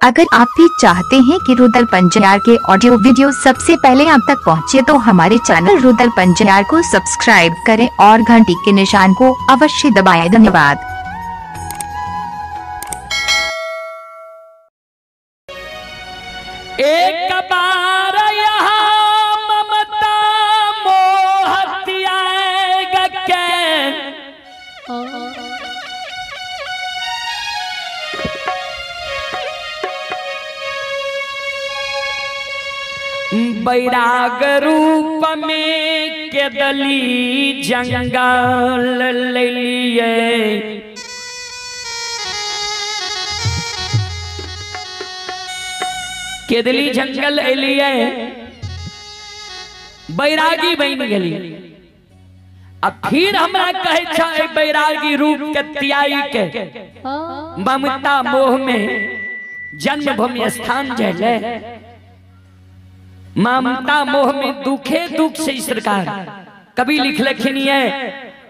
अगर आप भी चाहते हैं कि रुदल पंजियार के ऑडियो वीडियो सबसे पहले आप तक पहुंचे तो हमारे चैनल रुदल पंजियार को सब्सक्राइब करें और घंटी के निशान को अवश्य दबाएं। धन्यवाद। एक बार यहाँ ममता मोह त्याग के बैराग रूप में केदली जंगल ले लिए, केदली जंगल एलिए बैरागी बन गई। अब फिर हमरा कहे छै बैरागी रूप के त्याग के ममता मोह में जन्मभूमि स्थान जले, ममता मोह में दुखे दुख से सरकार कभी लिख लखिन है,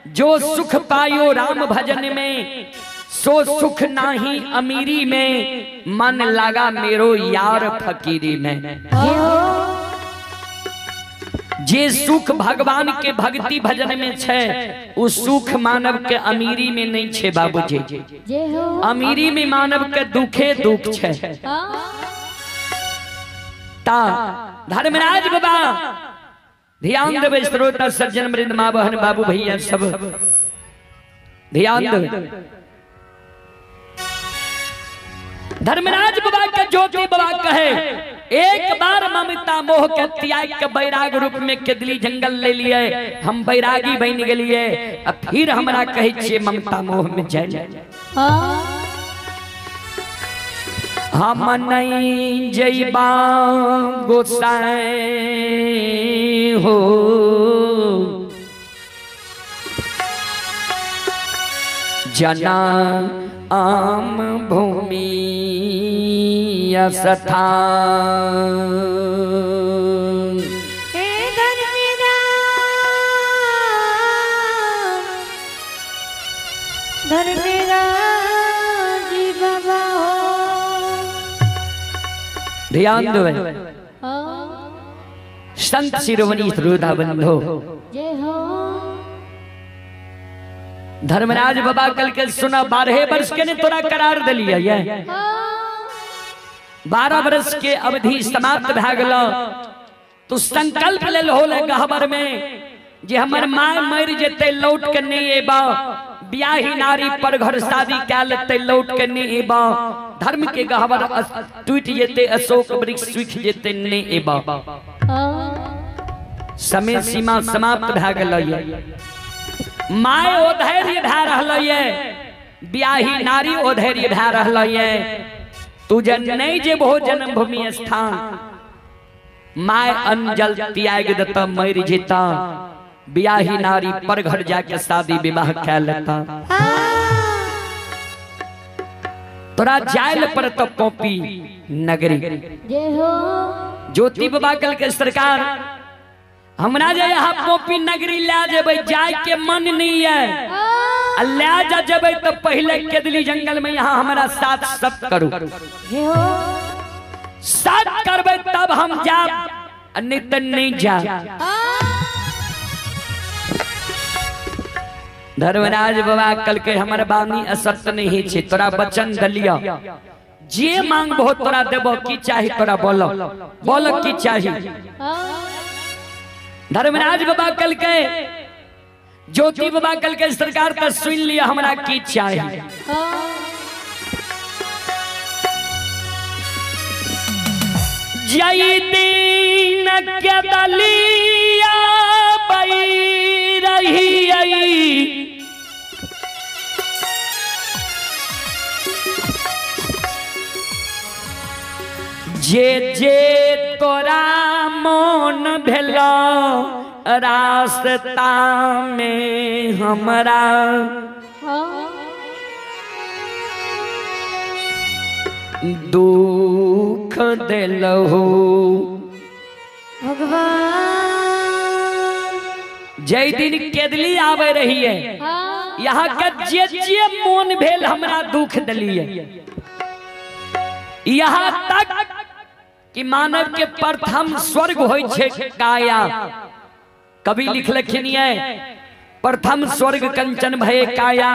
जो सुख पायो राम भजन में सो सुख नाही अमीरी में, मन लगा मेरो यार फकीरी में। जे सुख भगवान के भक्ति भजन में छे उ सुख मानव के अमीरी में नहीं छे बाबूजी। अमीरी में मानव के दुखे दुख छे। ता धर्मराज बाबा ध्यान देवे श्रोता सज्जन वृंद माँ बहन बाबू भैया सब ध्यान देवे। धर्मराज बाबा के ज्योति बाबा कहे एक बार ममता मोह के त्याग के बैराग रूप में केदली जंगल ले लिए, हम बैरागी बन गेलिए। अब फिर हमरा कहे छियै ममता मोह में जाय, हम नहीं जइबा गोसाई हो, जना आम भूमि स्थान। ध्यान दो संत शिरोमणि श्रोता बंधो, धर्मराज बाबा कल के सुना 12 वर्ष के ने तोरा करार दिलिए, 12 वर्ष के अवधि समाप्त भए गेल। तो संकल्प लेल होले गहबर में जे हमर माय मर जेते लौट के नहीं एबा, ब्याही नारी पर घर शादी कै लेते लौट के नहीं एबा, धर्म के गहबर टूट जेते अशोक वृक्ष सूख जेते नहीं एबा। समय सीमा समाप्त भए गेल, my oh धैर्य भए रहल ये, ब्याही नारी ओ धैर्य भए रहल ये। तू जे नहीं जेबहो जन्मभूमि स्थान, my अंजल त्याग देता मर जेता, ब्याही नारी पर घर जाके शादी विवाह कै लेता। तोरा जायल पर तो कॉपी नगरी। ज्योति बाबा कल के सरकार हमरा जे यहाँ कॉपी नगरी ला जेबै जाय के मन नहीं है, ला जा जेबै तो पहले केदली जंगल में यहाँ हमारा साथ सब करू, साथ करबै तब हम जाब, नहीं तो नहीं जा। धर्मराज बाबा कल के हमर बानी असत्य नहीं छे, तोरा वचन दलिया जे मांगबो तोरा देबो, की चाही तोरा बोलो बोलो की चाही। धर्मराज बाबा कल के ज्योति बाबा कल के सरकार त सुन लिया हमरा की चाही। जय दीन के दलिया बई रही आई, जे जे तोरा मन भेला रास्ता में हमरा दुख देलहो भगवान। जय दिन केदली आवे रही है यहाँ के जे जे मन भेल हमरा दुख दिलिए। यहाँ तक कि मानव के प्रथम स्वर्ग होय छे काया। कवि लिखलखिन ये प्रथम स्वर्ग कंचन भये काया,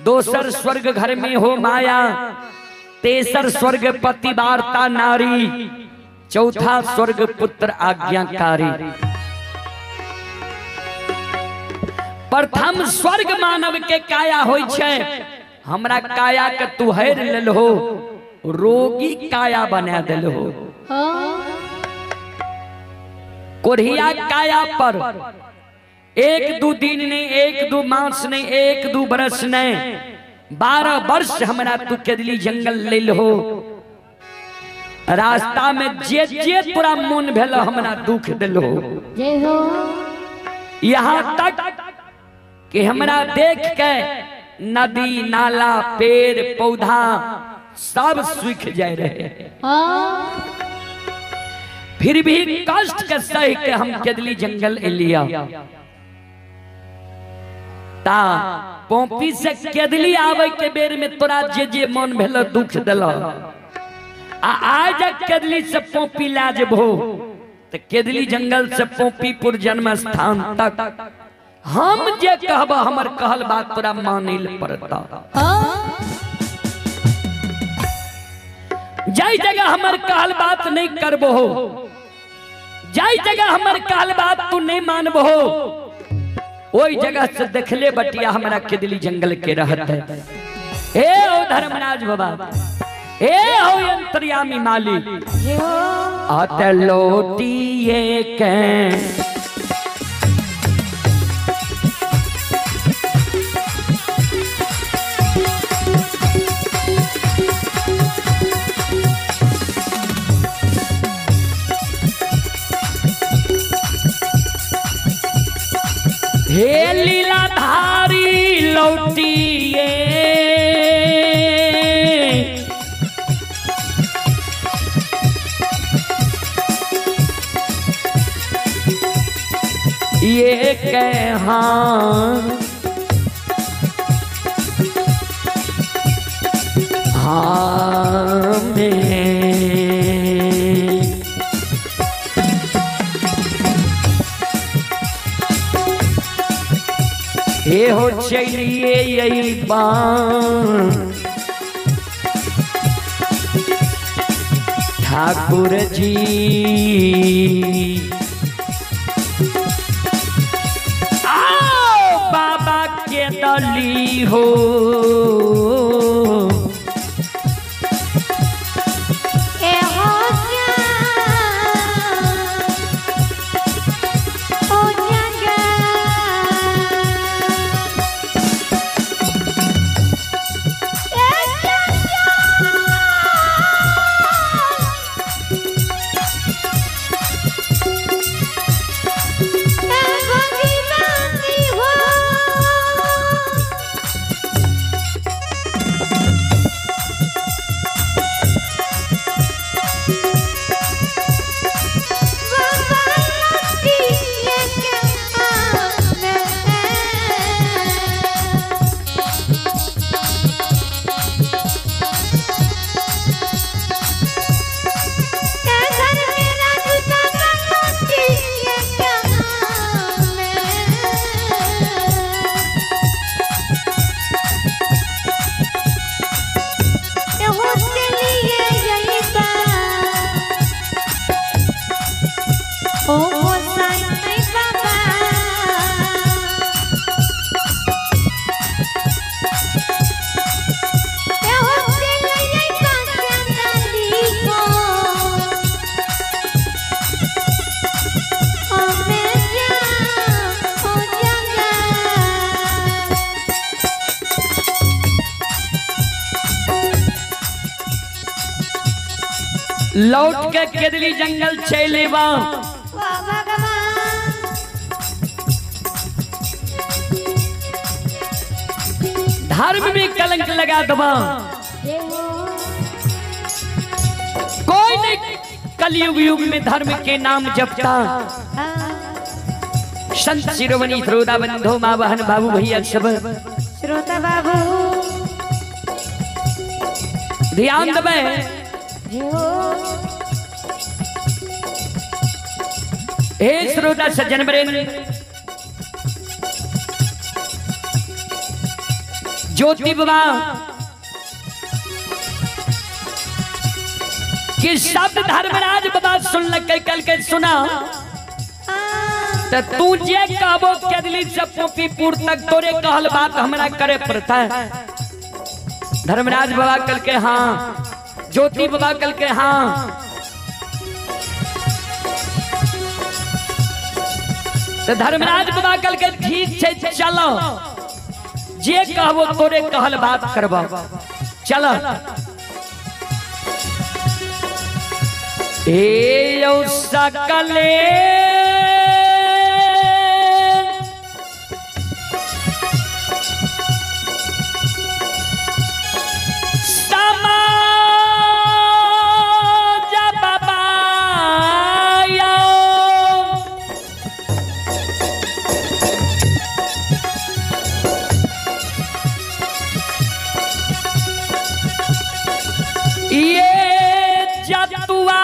दोसर स्वर्ग घर में हो माया, तेसर स्वर्ग पति वार्ता नारी, चौथा स्वर्ग पुत्र आज्ञाकारी। प्रथम स्वर्ग मानव के काया होय छे। हमरा काया के तू हेर लेलहो, रोगी काया बना देलहो। कोढ़िया काया पर एक दू दिन नहीं, एक दू मास नहीं, एक दू बरस नहीं, 12 वर्ष हमरा तू केदली जंगल लेलहो। रास्ता में जे जे तोरा मन भेल हमरा दुख देलहो। यहाँ तक कि हमरा देख के नदी नाला पेड़ पौधा सब सूख जाए रहे, फिर भी कष्ट के सह के हम केदली जंगल एलिया। ता पोपी से केदली आवे के बेर में तोरा जे जे मन भेल दुख दिल, आ आज केदली से पोपी ला जेबहो तो केदली जंगल से पोपीपुर जन्म स्थान तक हम जे कहब हमर कहल बात तोरा माने ल पड़ता। जाई जगह हमर कहल बात नहीं करबहो, जाई जगह हमर कहल बात तू नहीं मानबहो, ओई जगह से देखले बटिया हमरा केदली जंगल के रहत है। ए ओ धर्मराज बाबा, ए हो अंतर्यामी मालिक, आत लोटिए के हे लीलाधारी लौटिए, ये कहाँ हाँ में हे हो चलिए यही बाण ठाकुर जी। आओ बाबा के दली हो लौट के केदली जंगल चले बा। धर्म में कलंक लगा दबा, कोई नहीं कलयुग युग में धर्म के नाम जपता। संत शिरोमणि श्रोता बंधो माँ बहन बाबू भैया सब श्रोता बाबू ध्यान दबे। हे श्रोता सज्जन वरेण्य, ज्योति बाबा कि शब्द धर्मराज बाबा सुन लग कल के सुना तो तू जे कहबो केदली से पोपीपुर तक तोरे कहल बात हमरा करे पड़ता है। धर्मराज बाबा कल के हाँ, ज्योति बाबा कल के हाँ। तो धर्मराज बाबा कल के ठीक छे चलो, जे कहबो तोरे कहल बात करबो, चलो। ए यौ सकले समाज बाबा यौ, ये जतुआ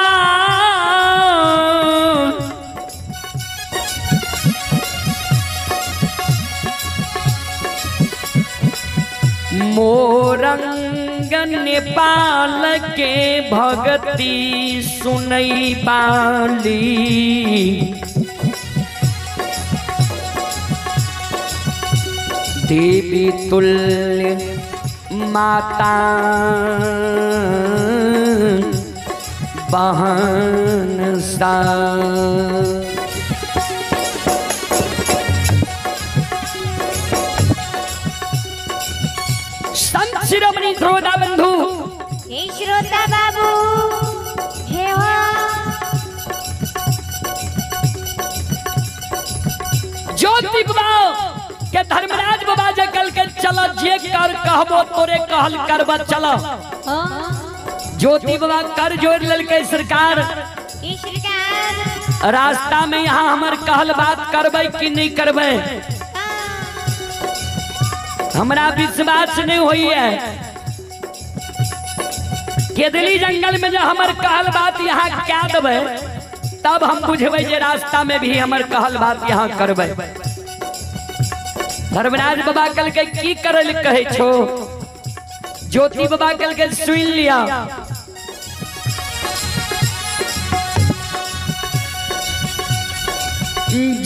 मोरंग नेपाल के भगती सुनई बाली, देवी तुल्य माता बहन सा। संत शिरोमणि श्रोता बंधु, हे श्रोता बाबू, हे हो ज्योति बाबा के धर्मराज बाबा जे कल के चल, जे कर कहबो तोरे कहल करब चल। ज्योति बाबा कर जोड़ ललके सरकार, रास्ता में यहाँ हमर कहल बात करबै कि नहीं करबै, हमरा विश्वास नहीं होई है। केदली जंगल में जो हमर कहल बात यहाँ क्या देबै तब हम बुझबै जे रास्ता में भी हमर कहल बात यहाँ करबै। धर्मराज बाबा कल के की करल कहे छो, ज्योति बाबा कल के सुन लिया।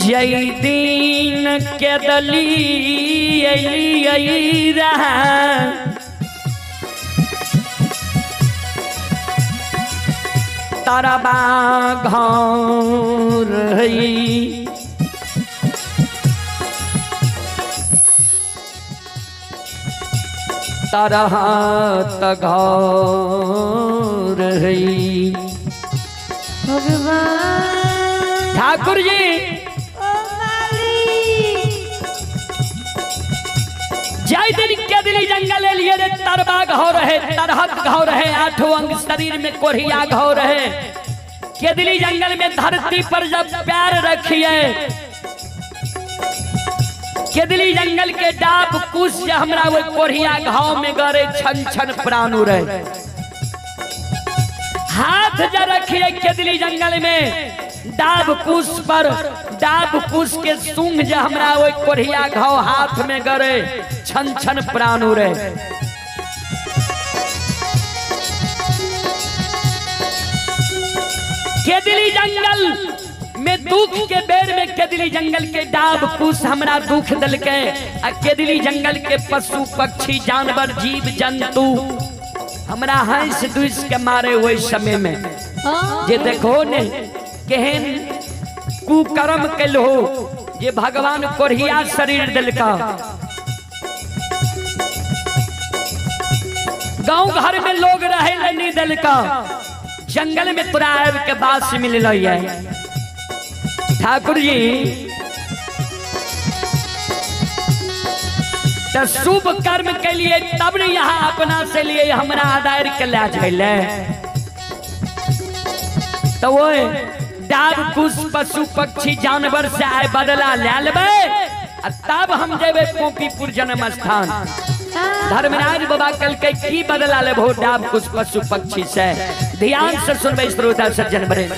जय दिन केदली रहा तरबा घर तरहत घर। भगवान ठाकुर जी जय दिन केदली जंगल लिए रे तरबा घाव रहे, तरहत घाव रहे, आठों अंग शरीर में कोढ़िया घाव रहे। केदली जंगल में धरती पर जब पैर रखिए, केदली जंगल के डाब कुश हमरा वो कोढ़िया घाव में गरे छन छन प्राण रहे। हाथ जा रखिए केदली जंगल में डाब कुश पर, डाब कुश के सूंघ जे हमरा वो कोढ़िया घाव हाथ में गरे छन छन प्राण रहे। केदली जंगल में दुख के बेर में केदली जंगल के डाब कुश हमरा दुख दलके, आ केदली जंगल के पशु पक्षी जानवर जीव जंतु हमरा हंस दुस के मारे वही समय में। जे देखो ने केहन कुकर्म कल हो, ये भगवान कोढ़िया शरीर दिलका। गांव घर में लोग रहे नहीं दिलका, जंगल में तोरा आबि के बास मिलल है। ठाकुर जी तो शुभ कर्म के लिए तब ने यहाँ अपना से लिए हमरा आदार के ला जाइले। तो वो डाब कुश पशु पक्षी जानवर से आए बदला ले लेबै, तब हम जेबै पोपीपुर जन्म स्थान। धर्मराज बाबा कल के की बदला लेबो डाब कुछ पशु पक्षी से। ध्यान से सुनबै श्रोता सज्जन बरे।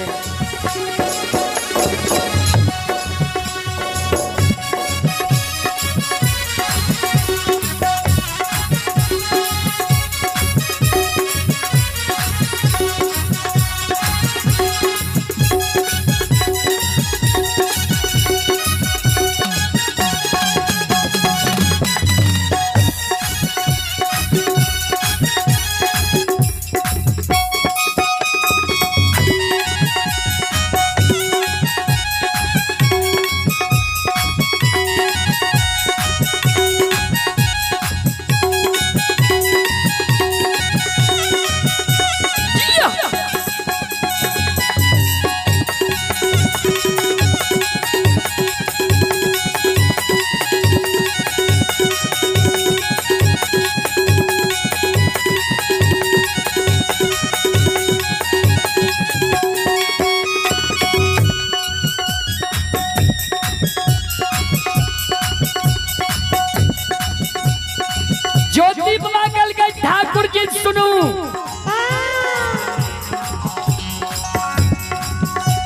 ज्योति बाबा कल गए ठाकुर जी सुनू,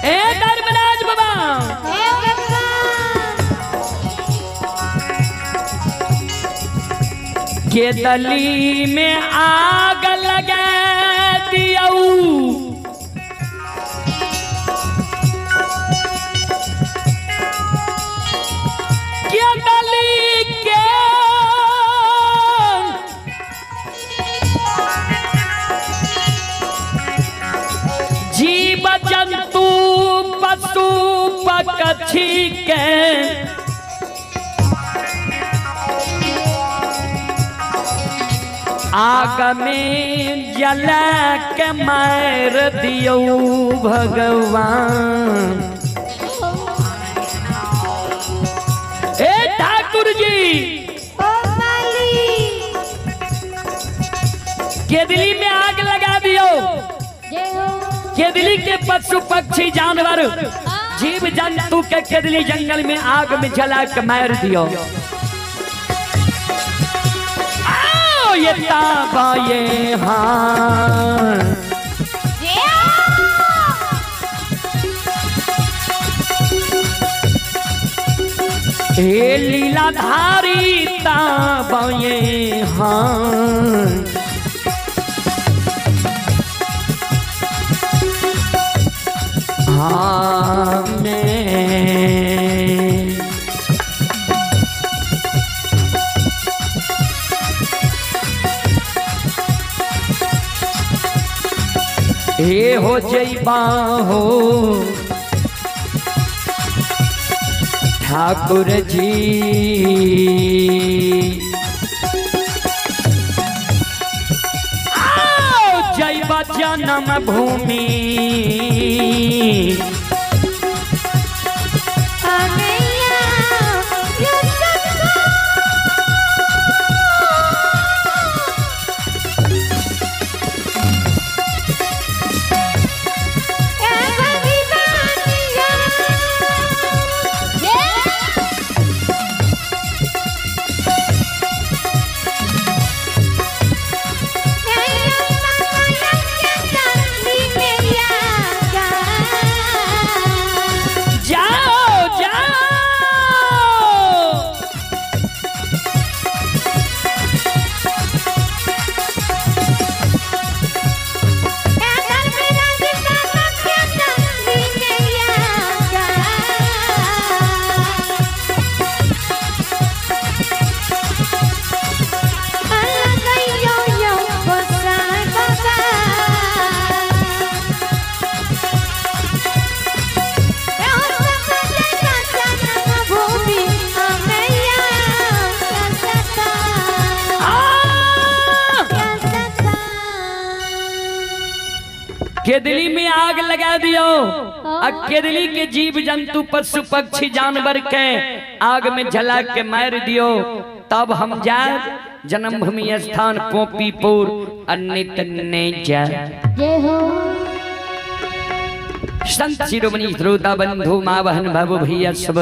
ए धर्मराज बाबा के दली में आग लगा दियऊ, के दली के जीव जंतु पशु पक्षी के आग में जला के मार दियो भगवान। ए ठाकुर जी केदली में आग लगा दियो, केदली के पशु पक्षी जानवर जीव जंतु के केदली जंगल में आग में जला के मार दियो। आओ ये ताबा ये हाँ ए लीलाधारी ताबा ये हाँ में ए हो जइबा हो ठाकुर जी आओ जइबा जन्म भूमि केदली में आग लगा दियो। केदली के जीव जंतु पशु पक्षी जानवर के आग में जला के मार दियो, तब हम जाए जन्मभूमि स्थान पोपीपुर अन्य नहीं जाए। संत शिरोमणि श्रोता बंधु माँ बहन बाबू भैया सब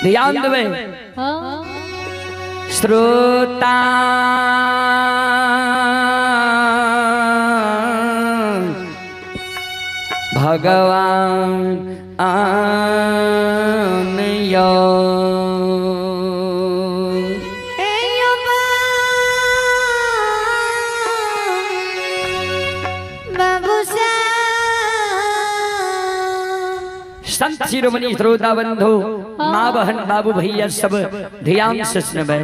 ध्यान देबै। श्रोता भगवान आन यो संत शिरोमणि श्रोता बंधु माँ बहन बाबू भैया सब ध्यान से सुनबे।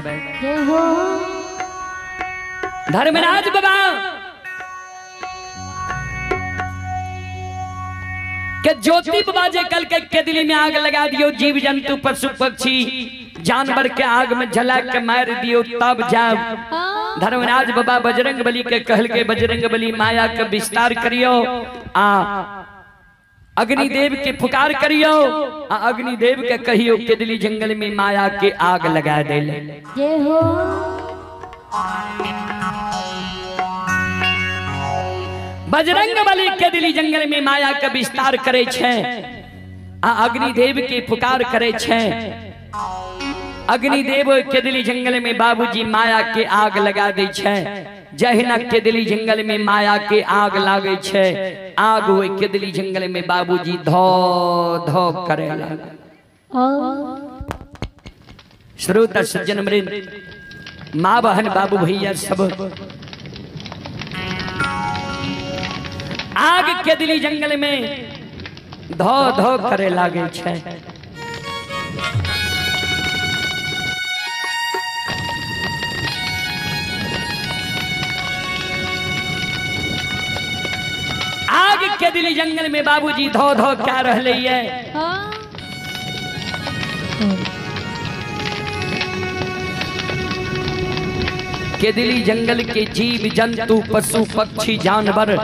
धर्मराज बाबा के ज्योति बाबा जे कल के केदली में आग लगा दियो, जीव जंतु पशु पक्षी जानवर के आग में जला के मार दियो तब जाओ। धर्मराज बाबा बजरंग बली के कहल के बजरंग बली माया के विस्तार करियो आ अग्निदेव के पुकार करियो आ अग्निदेव के कहियो केदली जंगल में माया के आग लगा दे। बजरंग बली केदली जंगल में माया के विस्तार करे छे आ अग्निदेव के पुकार करे छे। अग्निदेव केदली जंगल में बाबूजी माया के आग लगा दे छे। जहिना केदली जंगल में माया के आग लागे छे, आग ओहि केदली जंगल में बाबूजी धो धो करे लागे। श्रोता सज्जन वृंद माँ बहन बाबू भैया सब आग केदली जंगल में धो धो करे लागे छे। आग केदली जंगल में बाबूजी धो धो क्या रहले है। केदली जंगल के जीव जंतु पशु पक्षी जानवर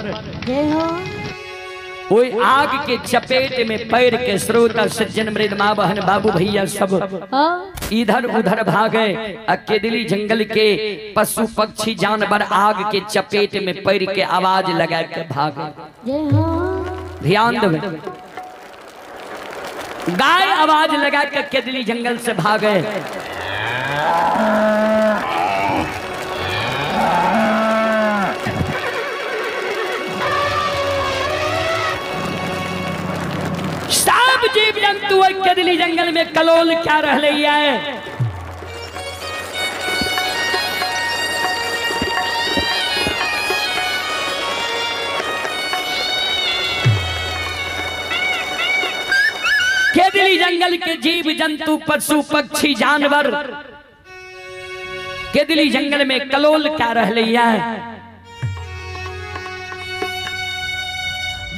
ओई आग के चपेट में पैर के श्रोता सज्जन मृद माँ बहन बाबू भैया सब इधर उधर भागे। केदली जंगल के पशु पक्षी जानवर आग के चपेट में पैर के आवाज लगा के भागे। ध्यान दो, गाय आवाज लगा के केदली जंगल से भागे। सब जीव जंतु केदली जंगल में कलोल क्या रहले है। केदली जंगल के जीव जंतु पशु पक्षी जानवर केदली जंगल में कलोल क्या रहले है।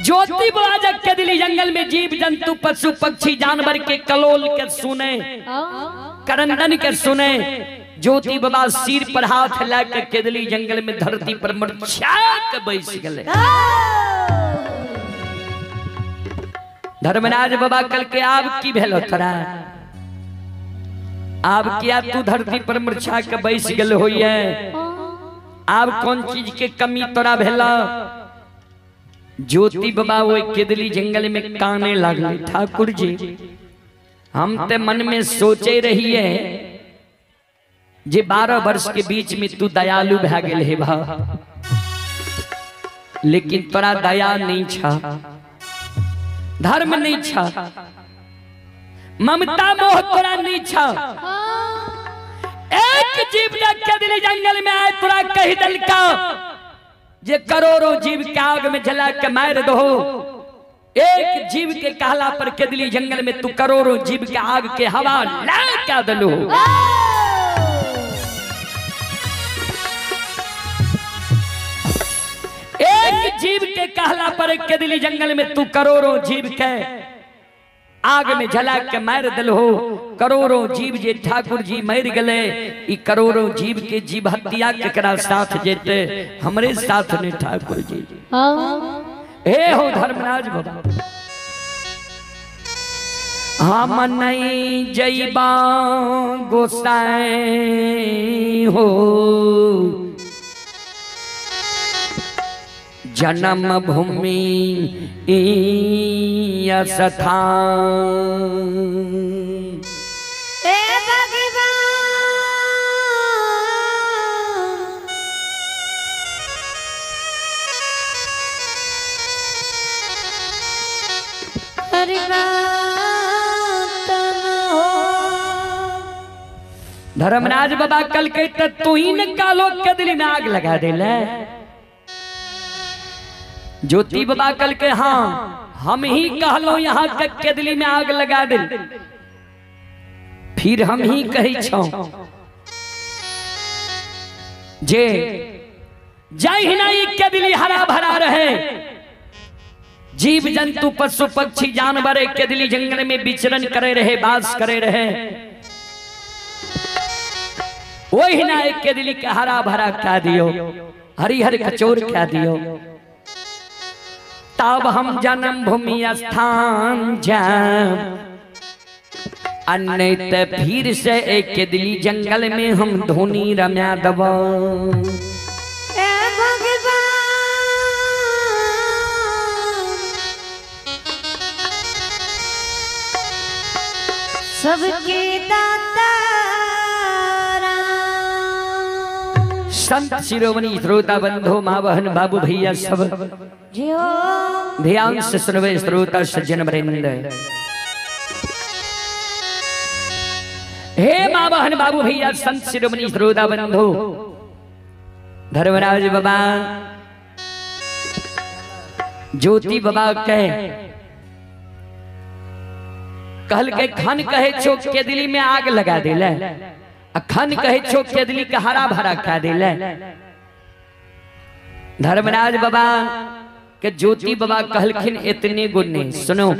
ज्योति बाजा केदली जंगल में जीव जंतु पशु पक्षी जानवर के कलोल के सुने, करंदन के सुने। ज्योति बाबा सिर पर हाथ लाके केदली जंगल में धरती पर मुरझा के बैस गए। धर्मराज बाबा कल के आब की भेलो तोरा, आब किया तू धरती पर मुरझा के बैस गेल होइए, आब कौन चीज के कमी तोरा भेला। ज्योति बाबा वो केदली जंगल में काने लागले, ठाकुर जी हम ते मन में सोचे रहिए जे 12 वर्ष के बीच में तू दयालु भा गेल हे भा, लेकिन तोरा दया नहीं छा, धर्म नहीं छा, ममता मोह तोरा नहीं छा। एक जीव केदली जंगल में आए तोरा कही दल का जे करोड़ों जीव के आग में जला के मार दो। एक जीव के कहला पर केदली जंगल में तू करोड़ों जीव के आग के हवा ला क्या दलो। एक जीव के कहला पर केदली जंगल में तू करोड़ों जीव के आग में जला के मार दलो। करोड़ों जीव जे ठाकुर जी मर गए, ई करोड़ों जीव के जीव हत्या केकरा साथ जेते, हमरे साथ ने ठाकुर जी। हे हो धर्मराज बाबा हम नहीं जइबा गोसाई हो, जन्म भूमि स्थान। परमात्मा हो। धर्मराज बाबा कल के तू ही न कालो केदली में आग लगा देले। ज्योति बाबा कल के हाँ हम ही कहलो यहाँ के केदली में आग लगा दे, फिर हम ही कही छो जे जहिना ई केदली हरा भरा रहे, जीव जंतु पशु पक्षी जानवर केदली जंगल में विचरण करे रहे, वास करे रहे, वही ना एक केदली के हरा भरा खा दियो, हरिहर कचोर खा दियो, तब हम जन्म भूमि स्थान जाम, नहीं तो फिर से एक केदली जंगल में हम धोनी रम्या दबा। सबके दाता संत शिरोमणि श्रोता बंधो माँ बहन बाबू भैया सब ध्यान से सुनवे श्रोता सज्जन वृंद। हे माँ बहन बाबू भैया संत शिरोमणि श्रोता बंधो, धर्मराज बाबा ज्योति बाबा कहे कहल के खन कहे छो केदली में आग लगा दिले, खन कहे छो केदली के हरा भरा खा दिले। धर्मराज बाबा के ज्योति बाबा कहलखिन इतने गुण सुनो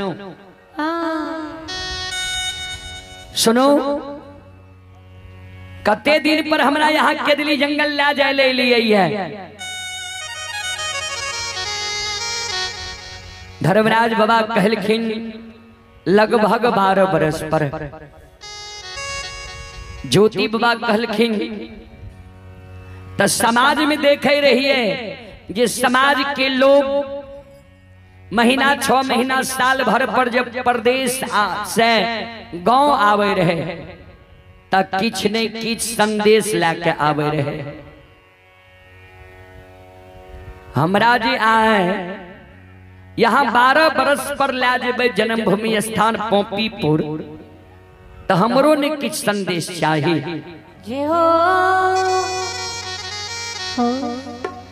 सुनो, कते दिन पर हमरा यहाँ केदली जंगल ला जाए ले लिए है। धर्मराज बाबा कहलखिन लगभग 12 बरस पर। ज्योति बाबा कहलखिन तो समाज में देखे रहिए जे समाज के लोग महीना 6 महीना साल भर पर जब परदेश से गांव आवे रहे त किछ नहीं किछ संदेश लाके आवे रहे। हमरा जे आए यहाँ 12 बरस पर ला जेबै जन्मभूमि स्थान पोपीपुर, तो हमरो ने किछ संदेश चाहिए।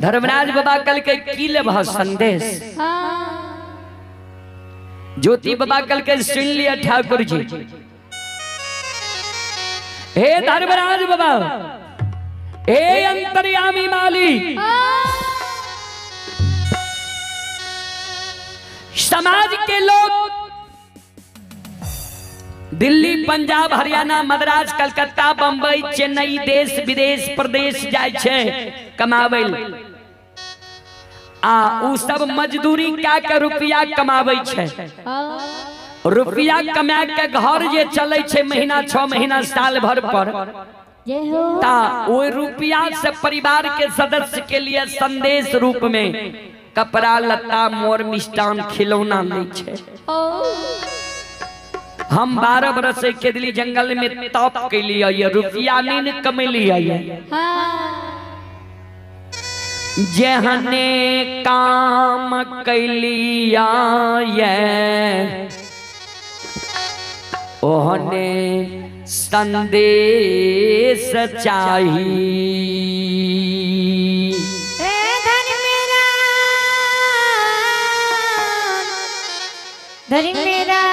धर्मराज बाबा कल के की लेबह संदेश? ज्योति बाबा कल के सुन लिया ठाकुर जी। हे धर्मराज बाबा, हे अंतर्यामी माली, समाज के लोग दिल्ली पंजाब हरियाणा मद्रास कलकत्ता बंबई चेन्नई देश विदेश प्रदेश जाय छै कमाबै, आ उ सब मजदूरी क्या के रुपया कमाबै छै, रुपया कमा के घर जे चलै छै महीना 6 महीना साल भर पर, ता ओहि रुपया से परिवार के सदस्य के लिए संदेश रूप में कपड़ा लत्ता मोर मिष्टान खिलौना लै छै। हम 12 बरस से केदली जंगल में तप के लिए रुपया नहीं कमेलिए, जेहने काम कैलिया ओहने संदेश चाही। धन मेरा